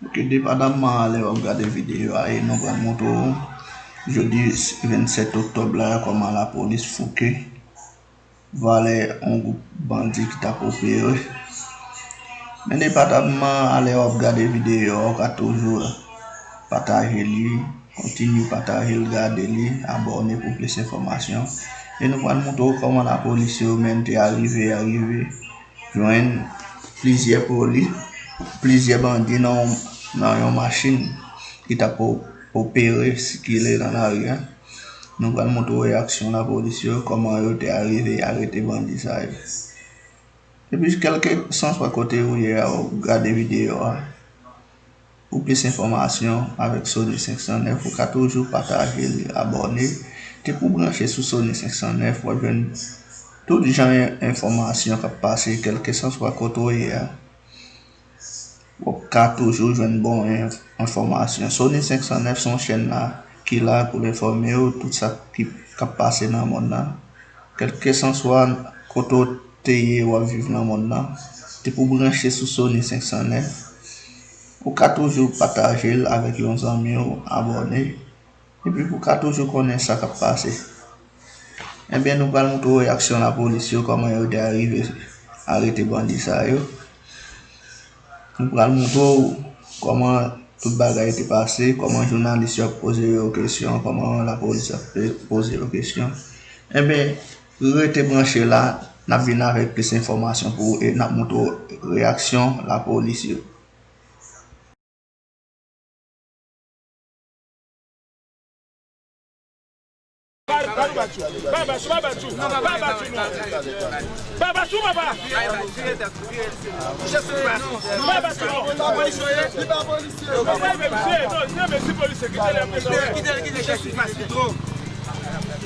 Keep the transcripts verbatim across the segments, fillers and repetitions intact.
Ok, depatamman a, lè w ap gade videyo a, e nou pral montre w jodi vennsèt oktòb la, kòman lapolis fouke valè yon gwoup bandi ki t ap opere. Men depatamman a, lè w ap gade videyo a, ou ka toujou pataje li, kontinye pataje l, gade li, abòne pou plis enfòmasyon. E nou pral montre w kòman lapolis yo menm te arive, arive jwenn plizyè poli-, plizyè bandi nan yon, nan yon machin ki t ap o-, opere, sikile nan lari a. Nou pral montre w reyaksyon lapolis yo, kòman yo te arive arete bandi sa yo. Epi, kèlkeswa kote ou ye a, ou gade videyo a. Pou plis enfòmasyon avèk Sony senk san nèf, ou ka toujou pataje li, abòne. Depi w branche sou Sony senk san nèf, w ap jwenn tout jan enfòmasyon k ap pase, kèlkeswa kote w ye a. W ap ka toujou jwenn bon en-, enfòmasyon. Sony senk san nèf se yon chèn la ki la pou l enfòme w tout sa ki, k ap pase nan mond lan. Kèlkeswa kote w te ye, w ap viv nan mond lan, depi w branche sou Sony senk san nèf, ou ka toujou pataje l avèk yon zanmi w, abòne, epi pou w ka toujou konnen sa k ap pase. Ebyen, nou pral montre w reyaksyon lapolis yo, kòman yo te arive arete bandi sa yo. Nou pral montre w kòman tout bagay te pase, kòman jounalis yo ap poze yo kesyon, kòman lapolis ap pe-, poze yo kesyon. Enben, rete branche la, n ap vin avèk plis enfòmasyon pou ou e n ap montre w reyaksyon lapolis yo. Pa bat ou, pa bat ou, pa bat ou, non. Pa bat ou, papa. Pa bat ou, papa. Pa bat ou, non. Li pa polisye. Non, non, men se polisye, kite l ap. Kite l, kite l, kite l.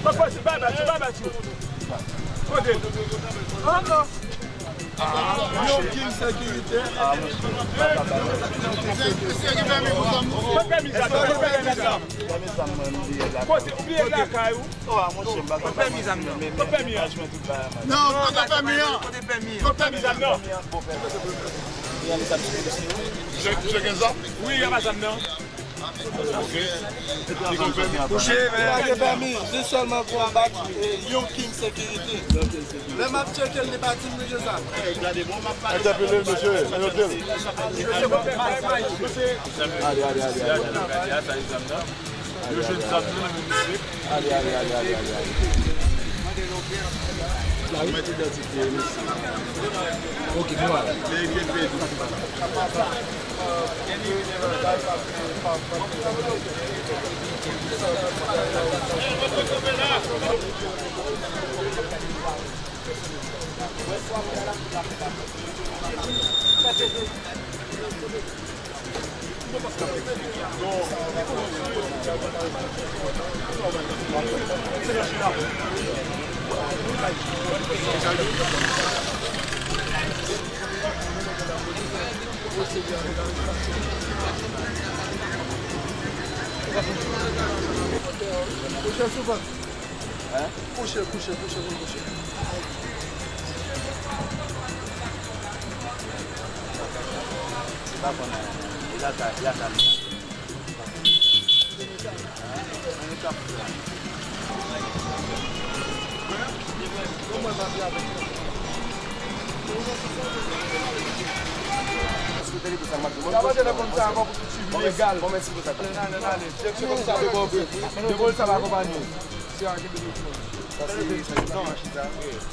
Pa bat ou, pa bat ou. Kote l? Yon king sekirite. Kot pèmi zam nan? Kot pèmi zam nan? Kote, ou bliye lakay ou? Kot pèmi zam nan? Kot pèmi an? Non, kote pèmi an? Kote pèmi an? Kote pèmi zam nan? Misye, misye gen zam? Wi, y a pa zam nan. Kouche, men. Pa gen pèmi, se sèlman pou anba, e, yon king sekirite. Lè m ap tcheke l, li pa di m li gen zam. Entèpele l, mesye, ayote l. Ale, ale, ale, ale. Yo jwenn zam nan men mesye. Ale, ale, ale, ale, ale, ale. Mwen te idantifye mesye. Ok, bon, ale. Kouche, kouche, kouche, kouche. Li pa konn anyen. Li lakay, li lakay li. Bon, mèsi pou sa. Direksyon komisè de Bòbri. Depo l sa pa akonpanye. Sa se, sa se non, chita.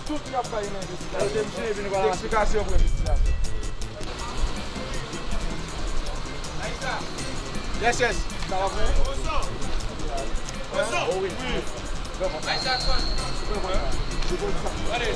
Tout y ap bay nan envestigasyon. Eksplikasyon pou envestigasyon. Yes, yes. Sa va pou ou? Oh, wi. Wi. Vrèman. Vrèman. Je vois ça. Allez.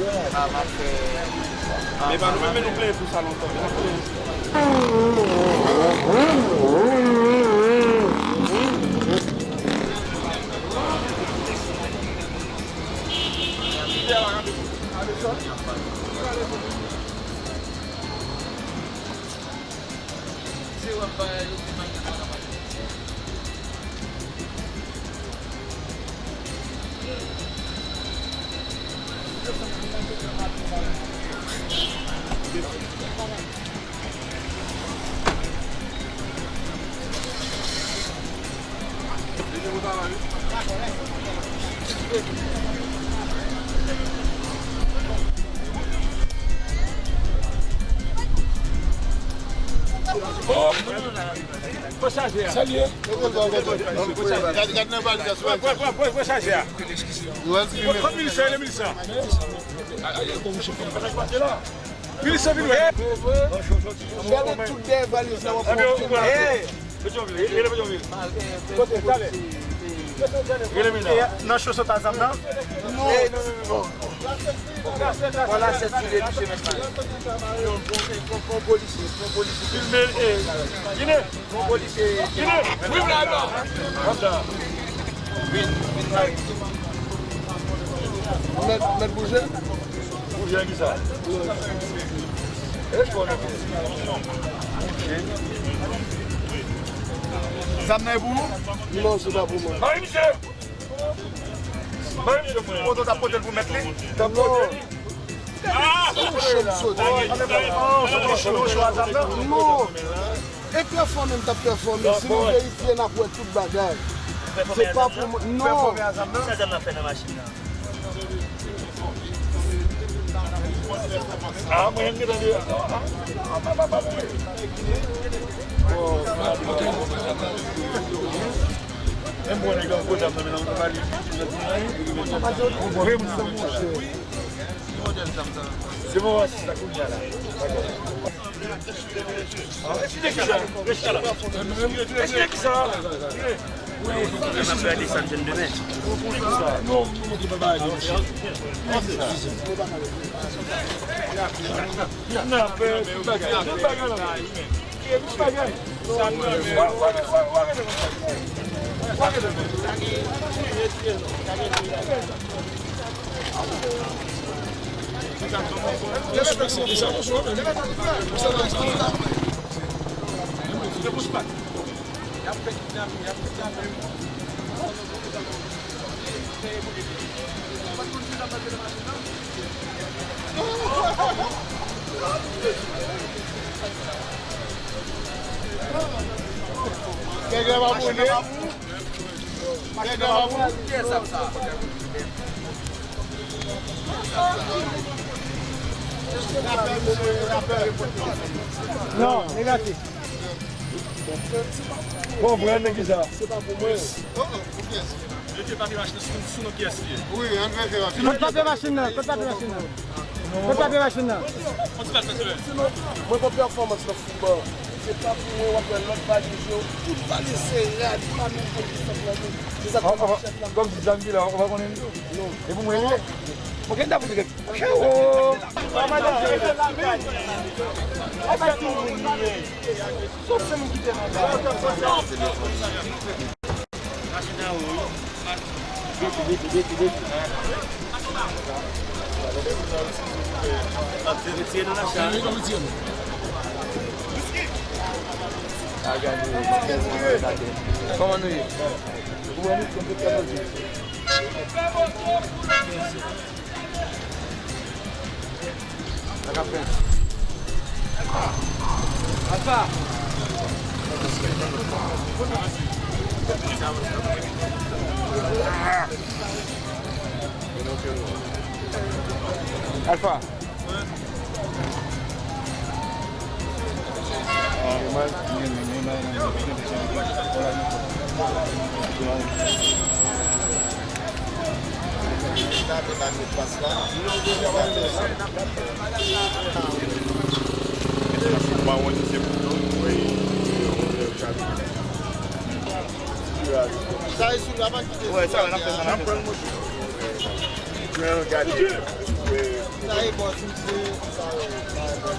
Men pa nou menm, men nou plenyen pou sa lontan. Salye. Gad, gad nan valiz la, sou valiz la. Pran milis la, rele milis la. Milis la vin wè. Gade tout dèyè valiz la, w ap wè. Petyonvil, rele Petyonvil. Kote, talè. Rele Mina. Nan cho sot a zam nan? Non. Pran lasèt sou li, misye mèt mal. Pran, pran, pran polisye, pran polisye. Filme l, e, Gine. Pran polisye. Gine. Wi, m la, m la. Mèt, mèt bouje. Bouje ki sa? Zam nan e pou ou? Non, se pa pou mwen. Mari misye! Mari misye mwen. Kote w t ap pote l pou mèt li? T ap pote li. Sou chen m soti. Sou chen w soti a zam nan? Non. E pèfòme m t ap pèfòme. Si nou verifye, n ap wè tout bagay. Se pa pou mwen. Non. Sa zam nan fè nan machin nan? Ah, mwen, m gentan di, ah, ah, ah, ah, ah, ah, ah. Menm mwen, nèg la, kote m nan, nan valiz. Vre, mwen, sa, monchè. Se bon, wè, se sa, kounye a la. Eside ki sa? Eside ki sa? Eside ki sa? Nèg la pa boule. Nèg la pa boule. Non, negatif. Bon, mwen, men ki sa? Se pa pou mwen. Mete papye machin nan sou, sou non kiyès li ye. Wi, ann mete papye. Kot papye machin nan? Kot papye machin nan? Kot papye machin nan? Mwen pran pèfòmans nan foutbòl. Se pa pou mwen w ap wè lòt valiz yo. Tout valiz se rad, pa menm pou ki sòt la menm. Se sa k fè m chèf la. Kòm si zam ki la, ou pa konnen l tou? Non. E pou mwen li ye? Mwen gen ta pou di kèk. Freo! Kòman nou ye? Alpha. Alpha. Sa e sou la pa kite. Wè, sa, n ap fè sa, n ap fè sa. Gade. Sa e bò, ti mesye, sa e, sa e bò.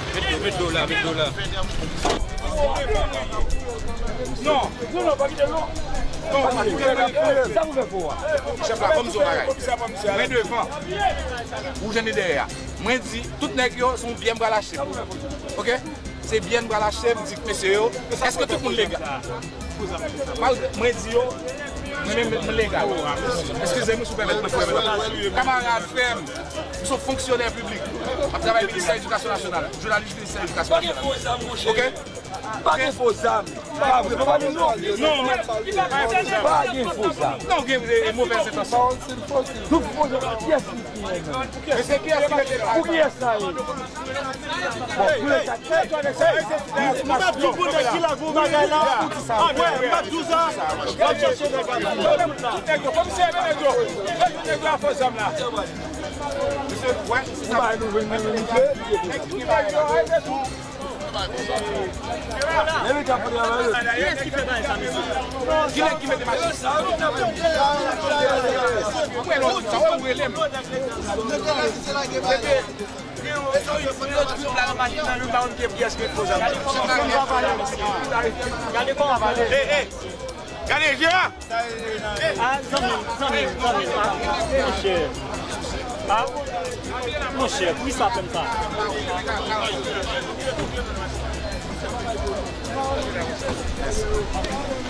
Met dlo, met dlo la, met dlo la. Non, non, non, pa kite l non. Non, pa kite l. Sa pou fè pou a? Chèf la, ban m di w yon bagay. Mwen devan. Ou jwenn li dèyè a. Mwen di, tout nèg yo, se yon byè m pral achte pou yo. Oke? Se byè m pral achte, m di mesye yo, èske tout moun legal? Malgre mwen di yo, mwen menm mwen legal. Eskize m, si w pèmèt mwen, pèmèt mwen. Kamarad, frè m, m se yon fonksyonè piblik. M ap travay ministè edikasyon nasyonal, jounalis ministè edikasyon nasyonal. Oke? Pa gen fo zam. Pa vre, pa vre, non. Non, non. Pa gen fo zam. Non, gen, e, e movèz entansyon. Tout fo zam, kiyès ki, ki, men se kiyès ki mete pou kiyès sa ye? Bon, pou leta. M ap di w pou nèg ki lage yon bagay la. Apre, m ap di w sa. Y ap chèche nèg la. Tout nèg yo, komisè, men nèg yo. Nèg yo a fo zam la. Misye, wè, se sa. Ou bay nou vin, vin, vin, misye. Nèg yo, nèg yo, arete tou. Kiyès ki fè bagay sa, mesye? Kilè ki mete machin? Mwen lòt sa, ou rele m. Mwen lòt sa, ou rele m. Gade kòman pale. Hey, hey. Gade, Jera! Ah, zanmi m, zanmi m, zanmi m, ah, monchè. Ah, monchè, poukisa w ap fè m sa?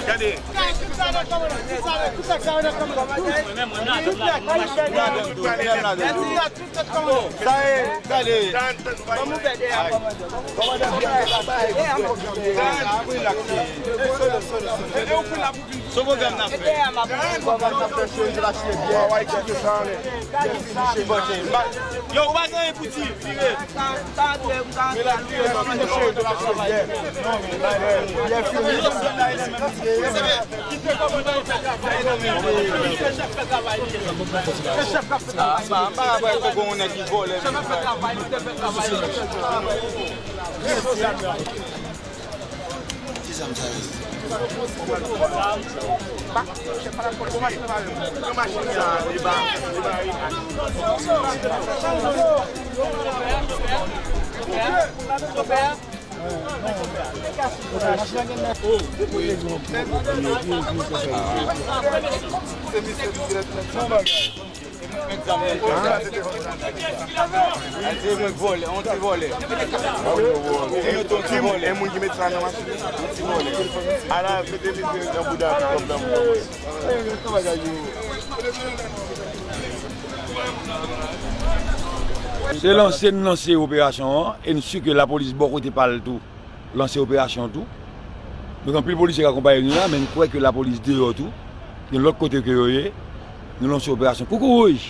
Gade. Mwen menm, mwen la, mwen la, mwen la. Sa e, gade. Kòmandan, kòmandan, kòmandan. Sou pwogram n ap fè. Kòmandan, n ap fè cheri, l ap fè byè. Yo, ou pa gen anyen pou di, vire. Byè fini. Kite kòmandan yo fè travay. Se chèf k ap fè travay. Ah, m pa, m pa ka wè kòman yon nèg ki vòlè. Chèf ap fè travay, li te fè travay. Ki zam sa ye? Pran machin sa, li ba, li ba. Chofè a? Se lanse n lanse operasyon an, e n si ke lapolis bò kote pa l tou lanse operasyon tou. Donk, anpil polisye k akonpaye nou la, men n kwè ke lapolis deyò tou, gen lòt kote ke yo ye, nou lanse operasyon koukouwouj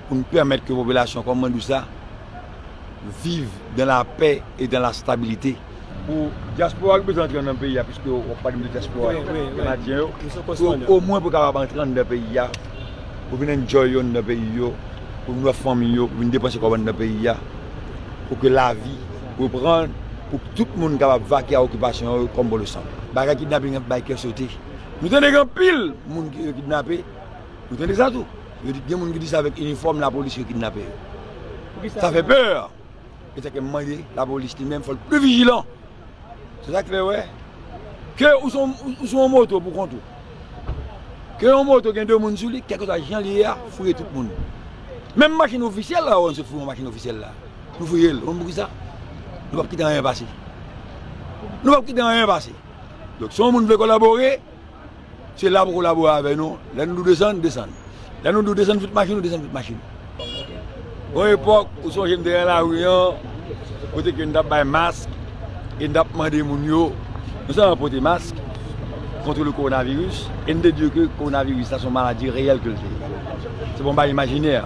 pou n pèmèt ke popilasyon, kòm mwen di w sa, viv dans la paix et dans la stabilité. Pou dyaspora ki bezwen antre anndan peyi a, piske w ap pale de dyaspora, kanadyen yo, pou omwen pou kapab antre anndan peyi a, pou vin enjoy yo anndan peyi yo, pou vin wè fanmi yo, pou vin depanse kòb anndan peyi a, pou ke lavi reprann, pou tout moun kapab vake a okipasyon yo kòm bon le sanble. Bagay kidnaping ap bay kè sote. Nou tande gen anpil moun ki yo kidnape, nou tande sa tou. Yo di gen moun ki di se avèk inifòm lapolis yo kidnape yo. Sa fè pè. E sa ke m mande lapolis li menm, fò l pi vijilan. Se sa k fè, wè, ke ou sou, ou sou yon moto pou kont ou, ke yon moto gen de moun sou li, kèlkeswa jan li ye a, fouye tout moun. Menm machin ofisyèl la, wè, nou sot fouye yon machin ofisyèl la. Nou fouye l. Ou konn poukisa? Nou p ap kite anyen pase. Nou p ap kite anyen pase. Donk, si yon moun vle kolabore, se la pou kolabore avè nou. Lè nou di w desann, desann. Lè nou di w desann fout machin, nou desann fout machin. Gon epòk, ou sonje m te nan lari an, kote ke n t ap bay mask, e n t ap mande moun yo, nou sèlman pote mask kont le kowonaviris, e n te di yo ke kowonaviris la se yon maladi reyèl ke l te ye. Se pa yon bagay imajinè.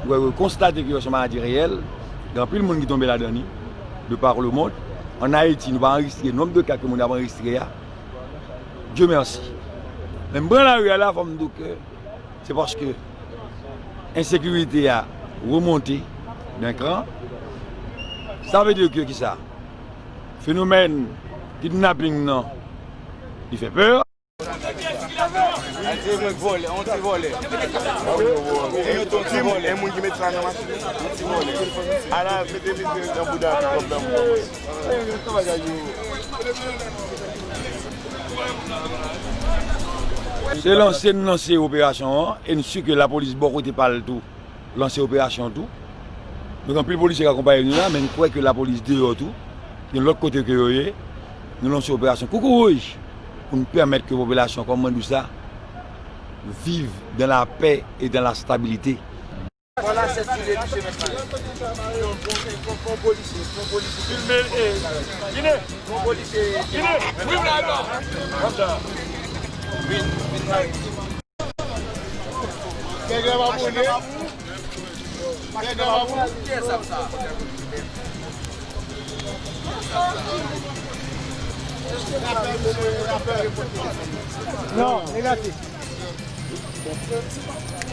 Nou wè, yo konstate ke se yon maladi reyèl, gen anpil moun ki tonbe ladan li, de par le monde. Ann Ayiti, nou pa anrejistre nonb de ka ke moun ap anrejistre a. Dieu merci. Men m pran lari a la, fò m di w ke se paske ensekirite a remonte d'un cran. Sa vle di ke kisa? Fenomèn kidnaping nan, li fè pè. An ti vòlè, an ti vòlè. E yo tou ti vòlè. E moun ki met sa nan machin, an ti vòlè. Ala, mete misye nan bouda pikòp nan mwen. Se lanse n lanse operasyon an, e n si ke lapolis bò kote pa l tou lanse operasyon tou. Donk, anpil polisye k akonpaye nou la, men n kwè ke lapolis deyò tou, gen lòt kote ke yo ye. Nou lanse operasyon Koukouwouj pou n pèmèt ke popilasyon, kòm mwen di w sa, viv dans la paix et dans la stabilité. Filme, eh, Gine. Gine. Wi, m la, m la. Vin, vin la. Nèg la pa boule. Nèg la pa boule. Non, negatif.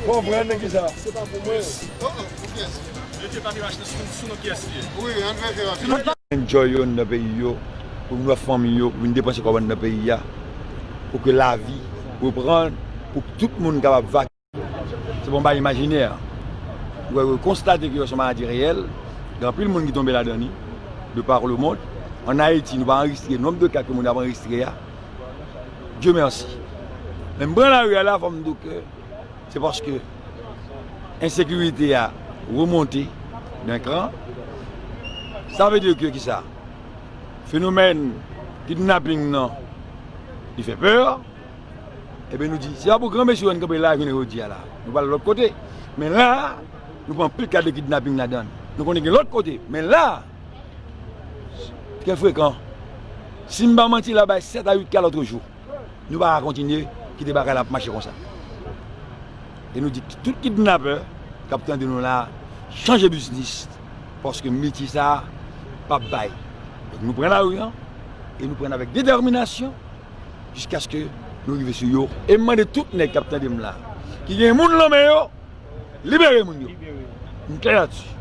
Konprann ki sa? Se pa pou mwen. Enjoy yo anndan peyi yo, pou vin wè fanmi yo, pou vin depanse kòb anndan peyi a, pou ke lavi reprann, pou tout moun kapab vac. Se pa yon bagay imajinè. Ou wè, yo konstate ke se yon maladi reyèl, gen anpil moun ki tonbe ladan li, de par le monde. Ann Ayiti, nou pa anrejistre nonb de ka ke moun ap anrejistre a. Dieu merci. Men m pran lari a la, fò m di w ke se paske ensekirite a remonte nan kran. Sa vle di ke kisa? Fenomèn kidnaping nan, li fè pè. Ebyen, nou di, se pa pou granmesi yo n kanpe la, jounen jodi a la. Nou pral lòt kote. Men la, nou pran anpil ka de kidnaping ladan l. Nou konnen gen lòt kote. Men la, trè frekan. Si m pa manti, la bay sèt a uit ka lòt jou. Nou pa ka kontinye kite bagay la ap mache konsa. E nou di tout kidnapè k ap tande nou la, chanje biznis, paske metye sa a p ap bay. Donk, nou pran lari an, e nou pran l avèk detèminasyon, jiskaske nou rive sou yo. E m mande tout nèg k ap tande m la, ki gen moun nan men yo, libere moun yo. M klè ladsi.